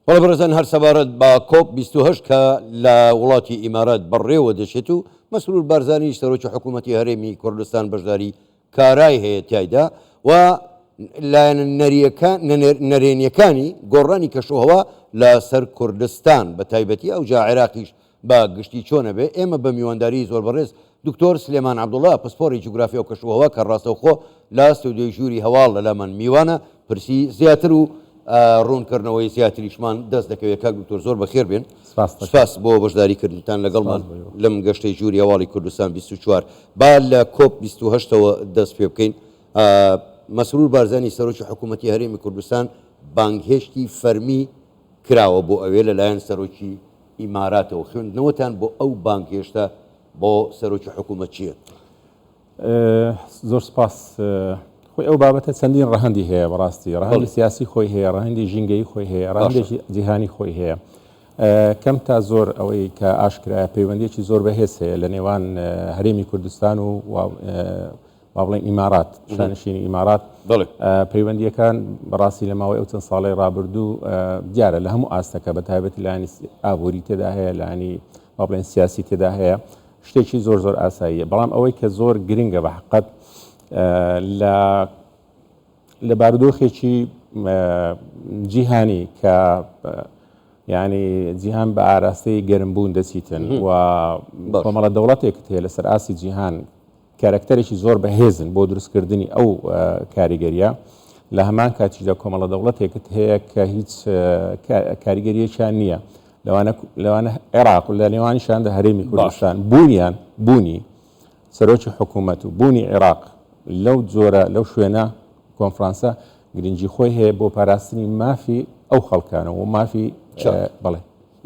بەڵێ بەڕێزان هەر سەبارەت بە کۆپ 28 کە لە وڵاتی ئیمارات بەڕێوە دەچێت و مەسرور بارزانی سەرۆکی حکوومەتی هەرێمی کوردستان بەشداری کارای هەیە تیایدا و لایەنە نەریەکان نەرێنیەکانی گۆڕانی کەشوهەوا لە سەر کوردستان بە تایبەتی ئەوجا عێراقیش بە گشتی چۆنە بێ ئێمە بە میوانداری زۆر بەڕێز دکتۆر سلێمان عەبدوڵا پسپۆڕی جوگرافیا و کەشوهەوا کە ڕاستەوخۆ لە ستۆدیۆی ژووری هەواڵ لەلامان میوانە پرسی زیاتر و ڕوونکردنەوەی زیاتریشمان دەست دەکەوێت. کاک دکتۆر زۆر بەخێر بێن. سپاس بۆ بەشداری کردنتان لەگەڵمان لەم گەشتەی ژووری هەواڵی کوردستان 24. با لە کۆپ 28 ەوە دەست پێ بکەین. مەسرور بارزانی سەرۆکی حکوومەتی هەرێمی کوردستان بانگهێشتی فەرمی کراوە بۆ ئەوێ لەلایەن سەرۆکی ئیماراتەوە. خوێندنەوەتان بۆ ئەو بانگهێشتە بۆ سەرۆکی حکوومەت چییە؟ زۆر سپاس. خۆی ئەو بابەتە چەندین ڕەهەندی هەیە بەڕاستی ڕەهەندی سیاسی خۆی هەیە ڕەهەندی ژینگەی خۆی هەیە ڕەهەندێکی جیهانی خۆی هەیە کەم تا زۆر ئەوەی کە ئاشکرایە پەیوەندیەکی زۆر بەهێز هەیە لە نێوان هەرێمی کوردستان و با بڵێن ئیمارات شانشینی ئیمارات پەیوەندیەکان بەڕاستی لە ماوەی ئەو چەند ساڵی ڕابردوو دیارە لە هەموو ئاستەکە بە تایبەتی لایەنی ئابووری تێدا هەیە لایەنی با بڵێن سیاسی تێدا هەیە شتێکی زۆر زۆر ئاساییە بەڵام ئەوەی کە زۆر گرنگە بە حقت لە لە بارودۆخێکی جیهانی کە یعنی جیهان بە ئاراستەی گەرمبوون دەچیتن و کۆمەڵە دەوڵەتێکت هەیە لەسەر ئاستی جیهان کارەکتەرێکی زۆر بەهێزن بۆ دروستکردنی ئەو کاریگەریە لە هەمان کاتیشدا کۆمەڵە دەوڵەتێکت هەیە کە هیچ کاریگەریەکیان نییە لەوانە لەوانە عێراق و لە نێوانیشاندا هەرێمی کوردستان بوونیان بوونی سەرۆکی حکوومەت و بوونی عێراق لەو جۆرە لەو شوێنە کۆنفرانسە گرنگی خۆی هەیە بۆ پاراستنی مافی ئەو خەڵکانە و مافی بەڵێ.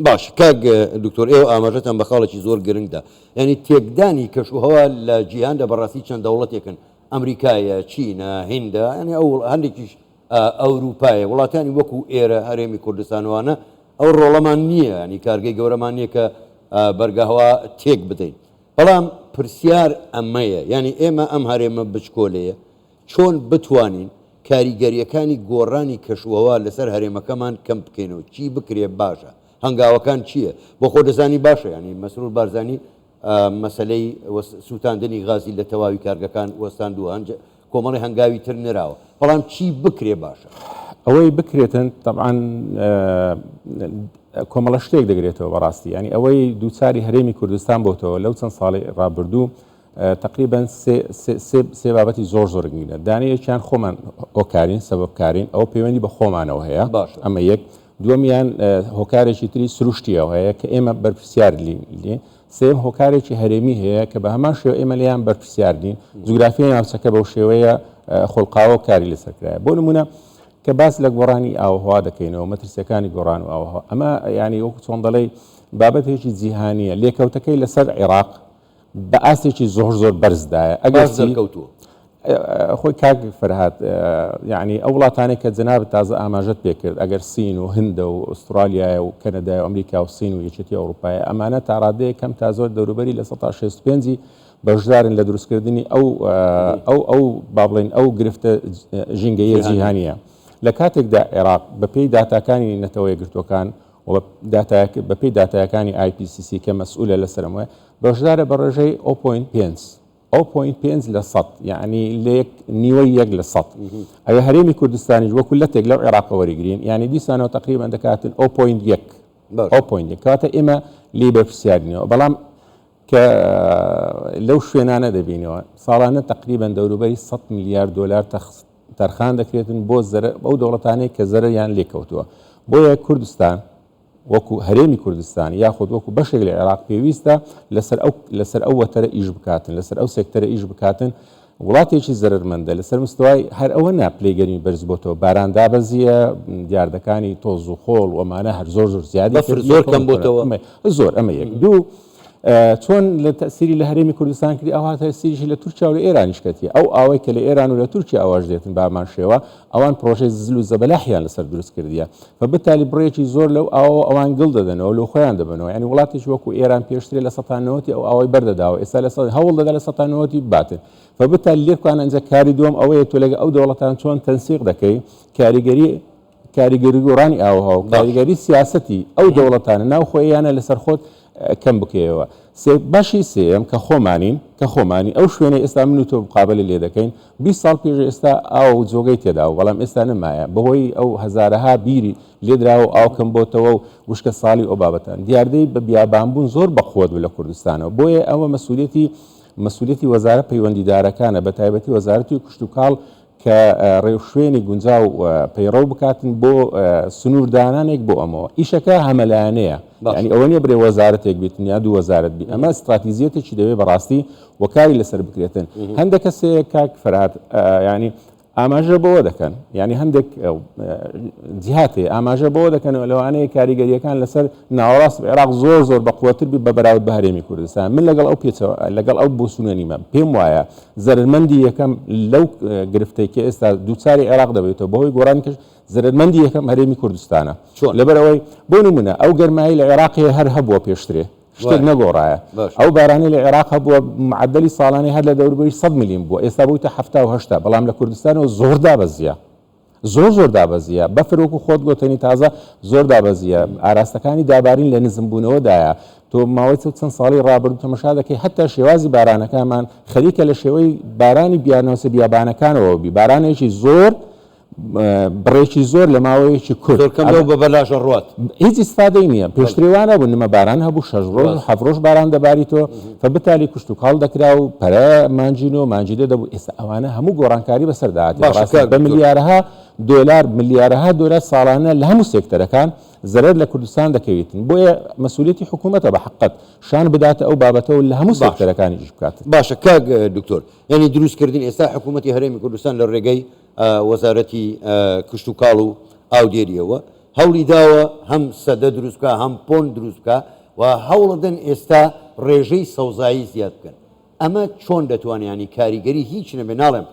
باش کاک دکتۆر ئێوە ئاماژەتان بە خاڵێکی زۆر گرنگ دا یانی تێکدانی کەشوهەوا لە جیهاندا بەڕاستی چەند دەوڵەتێکن ئەمریکایە چینە هیندە یانی ئەو هەندێکیش ئەوروپایە وڵاتانی وەکو ئێرە هەرێمی کوردستان وانە ئەو ڕۆڵەمان نییە ینی کارگەی گەورەمان نییە کە بەرگەهەوا تێک بدەین بەڵام پرسیار ئەمەیە یعنی ئێمە ئەم هەرێمە بچکۆلەیە چۆن بتوانین کاریگەرییەکانی گۆڕانی کەشوهەوا لەسەر هەرێمەکەمان کەم بکەینەوە، چی بکرێ باشە، هەنگاوەکان چییە؟ بۆ خۆ دەزانی باشە یانی مەسرور بارزانی مەسەلەی سووتاندنی غازی لە تەواوی کارگەکان وەستاندووە، هەنج کۆمەڵی هەنگاوی تر نراوە، بەڵام چی بکرێ باشە؟ ئەوەی بکرێتن تەبعەن کۆمەڵە شتێک دەگرێتەوە بەڕاستی، یانی ئەوەی دووچاری هەرێمی کوردستان بۆتەوە لەو چەند ساڵەی ڕابردوو تەقریبەن سێ سێ سێ سێ بابەتی زۆر زۆر گرنگە دانەیەکیان خۆمان هۆکارین سەبەبکارین ئەوە پەیوەندی بە خۆمانەوە هەیە باشە. ئەمە یەک دووەمیان هۆکارێکی تری سروشتیەوە هەیە کە ئێمە بەرپرسیار لین لێ سێم هۆکارێکی هەرێمی هەیە کە بە هەمان شێوە ئێمە لێیان بەرپرسیار نین جوگرافیای ناوچەکە بەو شێوەیە خوڵقاوە و کاری لەسەر کرایە بۆ نمونە کە باس لە گۆڕانی ئاوهوا دەکەینەوە مەترسیەکانی گۆڕان و ئاوهوا ئەمە یعنی وەکو چۆن دەڵێی بابەتێکی جیهانیە لێکەوتەکەی لەسەر عێراق بە ئاستێکی زۆر زۆر بەرزدایە ئەگەر دەرکەوتووە. خۆی کاک فەرهاد یعنی ئەو وڵاتانەی کە جەنابت تازە ئاماژەت پێ کرد ئەگەر سین و هندە و ئوسترالیایە و کەنەدای و ئەمریکا و سین و یەکێتی ئەوروپایە ئەمانە تا ڕادەیەک کەم تا زۆر دەوروبەری 65% ی بەشدارن لە دروستکردنی ئەو ئەو ئەو با بڵێین ئەو گرفتە ژینگەیە جیهانیە لە کاتێکدا عێراق بەپێی داتاکانی نەتەوە یەکگرتووەکان و بەپێی داتایەکانی IPCC کە مەسئولە لەسەر ئەمە بەشدارە بە ڕێژەی 0.5 0.5 لە سەد یعنی لە یەک نیوەی یەک لە سەد ئەگەر هەرێمی کوردستانیش وەکو لەتێک لەو عێراقە وەریگرین یعنی دیسانەوە تقریبا دەکاتن 0.1 0.1 کەواتە ئێمە لێی بەرپرسیار نینەوە بەڵام کە لەو شوێنانە دەبینەوە ساڵانە تقریبا دەوروبەری 100 ملیار دۆلار تەرخان دەکرێتن بۆ زەرەر ئەو دەوڵەتانەی کە زەرەریان لێکەوتووە بۆیە کوردستان وەکو هەرێمی کوردستان یاخود وەکو بەشێک لە عێراق پێویستە لەسەر ئەو لەسەر ئەو وەتەرە ئیش بکاتن لەسەر ئەو سێکتەرە ئیش بکاتن وڵاتێکی زەرەرمەندە لەسەر مستەوای هەر ئەوە نا پلەی گەرمی بەرز بۆتەوە باران دابەزیە دیاردەکانی تۆز و خۆڵ و ئەمانە هەر زۆر زۆر زیادی بەفر زۆر کەم بۆتەوە زۆر ئەمە یەک دوو چۆن لە تەسیری لە هەرێمی کوردستان کردی ئەوها تەسیریشی لە تورکیا و لە ئێرانیش کەتیە ئەو ئاوەی کە لە ئێران و لە تورکیا ئەوەش دێتن بە هەمان شێوە ئەوان پرۆژەی زل و زەبەلاحیان لەسەر دروست کردیە فبالتالي بڕێکی زۆر لەو ئاوە ئەوان گڵ دەدەنەوە لۆ خۆیان دەبەنەوە یعنی وڵاتێکی وەکو ئێران پێشترێ لە سەتا نەوەتی ئەو ئاوەی بەردەداوە ئێستا لە سەد هەوڵ دەدا لە سەتا نەوەتی بباتن فبالتالي لێرکان ئەنجا کاری دووەم ئەوەیە تۆ لەگە ئەو دەوڵەتان چۆن تەنسیق دەکەی کاریگەری کاریگەری گۆڕانی ئاووهەوا و کاریگەری سیاسەتی ئەو دەوڵەتانە ناوخۆییانە لەسەر خۆت کەم بکەیەوە. سێ بەشی سێیەم کە خۆمانین، کە خۆمانین، ئەو شوێنەی ئێستا من و تۆ مقابەلە لێ دەکەین، 20 ساڵ پێش ئێستا ئاو و جۆگەی تێدا بوو، بەڵام ئێستا نەمایە، بەهۆی ئەو هەزارەها بیری لێ دراوە و ئاو کەم بۆتەوە و وشکە ساڵی و ئەو بابەتان. دیاردەی بە بیابان بوون زۆر بەقوەت بوو لە کوردستانەوە، بۆیە ئەوە مەسولیەتی مەسولیەتی وەزارە پەیوەندیدارەکانە، بەتایبەتی وەزارەتی کشتوکاڵ کە ڕێوشوێنی گونجاو پەیڕەو بکاتن بۆ سنووردانانێک بۆ ئەمەوە. ئیشەکە هەمەلایەنەیە، یانی ئەوە نییە برێ وەزارەتێک بیتن یا دوو وەزارەت بی، ئەمە ستراتیزیەتێکی دەوێ بەڕاستی و کاری لەسەر بکرێتن. هەندێک کەس هەیە کاک فەرهاد یانی ئاماژە بەوە دەکەن، یانی هەندێک جیهات هەیە ئاماژە بەوە دەکەن و لەوانەیە کاریگەرییەکان لەسەر ناوەڕاست عێراق زۆر زۆر بەقوەتر بی بە بەراورد بە هەرێمی کوردستان. من لەگەڵ ئەو پێچەوە لەگەڵ ئەو بۆچوونە نیمە، پێم وایە زەرەرمەندی یەکەم لەو گرفتەی کە ئێستا دووچاری عێراق دەبێتەوە بەهۆی گۆڕانی کەش زەرەرمەندی یەکەم هەرێمی کوردستانە. چۆن؟ لەبەرئەوەی بۆ نمونە ئەو گەرمایی لە عێراق هەیە هەر هەبووە پێشترێ شتێک نەگۆڕایە. ئەو بارانەی لە عێراق هەبووە معەدەلی ساڵانەی هەر لە دەوروبەری 100 ملیم بووە ئێستا بوویتە 70 و 80 بەڵام لە کوردستانەوە زۆر دابەزیە. زۆر زۆر دابەزیە بەفر وەکو خۆت گۆتەنی تازە زۆر دابەزیە ئاراستەکانی دابارین لە نزم بوونەوەدایە تۆ ماوەی چەند ساڵی ڕابردوو تەمەشا دەکەی حتا شێوازی بارانەکانمان خەریکە لە شێوەی بارانی بیانەوەسە بیابانەکانەوە بی بارانێکی زۆر بڕێکی زۆر لە ماوەیەکی کورت زۆر کەم لەو بە بەلاش ئەڕوات. هیچ ئیستفادەی نییە پێشترێ وا نەبوو نمە باران هەبوو شەش ڕۆژ حەفت ڕۆژ باران دەباری تۆ فبتالی کشتوکاڵ دەکرا و پەرە مانجینۆ مانجیدە دەبوو ئێستا ئەوانە هەموو گۆڕانکاری بەسەردا هاتیە باشە بەڕاستی کاک بە دکتۆر. ملیارەها دۆلار ملیارەها دۆلار ساڵانە لە هەموو سێکتەرەکان زەرەر لە کوردستان دەکەویتن بۆیە مەسولیەتی حکوومەتە بە حەقت شان بداتە ئەو بابەتە و لە هەموو باشە سێکتەرەکانی ئیش بکات. باشە کاک دکتۆر یانی دروست کردن ئێستا حکوومەتی هەرێمی کوردستان لە ڕێگەی وەزارەتی کشتوکاڵ و ئاودێریەوە هەوڵی داوە هەم سەدە دروست بکا هەم پۆند دروست بکا و هەوڵەدەن ئێستا ڕێژەی سەوزایی زیاد بکەن ئەمە چۆن دەتوانێ یانی کاریگەری هیچ نەبێ ناڵێم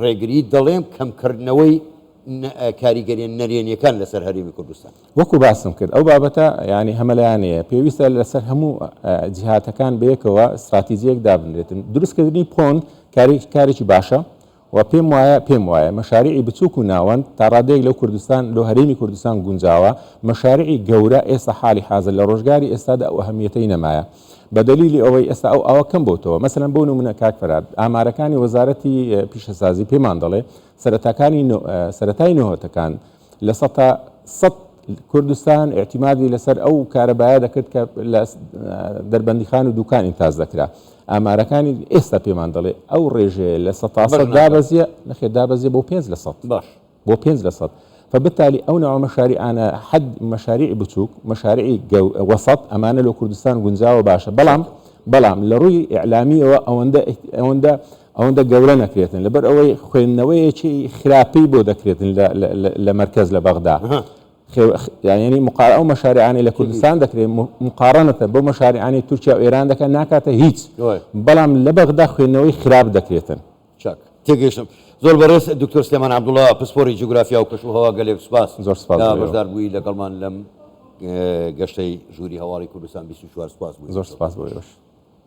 ڕێگری دەڵێم کەمکردنەوەی کاریگەریە نەرێنیەکان لەسەر هەرێمی کوردستان. وەکو باسم کرد ئەو بابەتە یانی هەمەلایەنەیە پێویستە لەسەر هەموو جیهاتەکان بەیەکەوە ستراتیجیەک دابنرێتن دروستکردنی پۆند کارێکی باشە و پێم وایە پێم وایە مەشاریعی بچووک و ناوەند تا ڕادەیەک لەو کوردستان لۆ هەرێمی کوردستان گونجاوە، مەشاریعی گەورە ئێستا حالی حازر لە ڕۆژگاری ئێستادا ئەو ئەهەمیەتەی نەمایە بە دەلیلی ئەوەی ئێستا ئەو ئاوە کەم بۆتەوە مەسەلەن بۆ نمونە کاک فەرهاد ئامارەکانی وەزارەتی پیشەسازی پێمان دەڵێ سەرەتاکانی سەرەتای نۆهەتەکان 100% کوردستان ئیعتیمادی لەسەر ئەو کارەبایە دەکرد کە لە دەربەندیخان و دوکان ئینتاج دەکرا. ئامارەکانی ئێستا پێمان دەڵێ ئەو ڕێژەیە 100% دابەزیە، نەخێر دابەزیە بۆ 5%. باش. بۆ 5%. فبالتالي ئەو نوع مەشاریعانە حەد مەشاریعی بچووک، مەشاریعی وەسەت ئەمانە لۆ کوردستان گونجاوە باشە. بەڵام بەڵام لە ڕووی ئیعلامییەوە ئەوەندە ئەوەندە ئەوەندە گەورە نەکرێتن لەبەر ئەوەی خوێندنەوەیەکی خراپی بۆ دەکرێتن لە مەرکەز لە بەغدا یعنی مقار ئەو مەشاریعانەی لە کوردستان دەکرێت مقارنەتە بۆ مەشاریعانی تورکیا و ئێران دەکەن ناکاتە هیچ بەڵام لە بەغدا خوێندنەوەی خراپ دەکرێتن. چاک تێگەیشتم. زۆر بەڕێز دکتۆر سلێمان عەبدوڵا پسپۆری جوگرافیا و کەش و هەوا گەلێک سوپاس زۆر سوپاس کە بەشدار بووی لەگەڵمان لەم گەشتەی ژووری هەواڵی کوردستان 24 سوپاس بۆ زۆر سوپاس بۆ ئێوەش.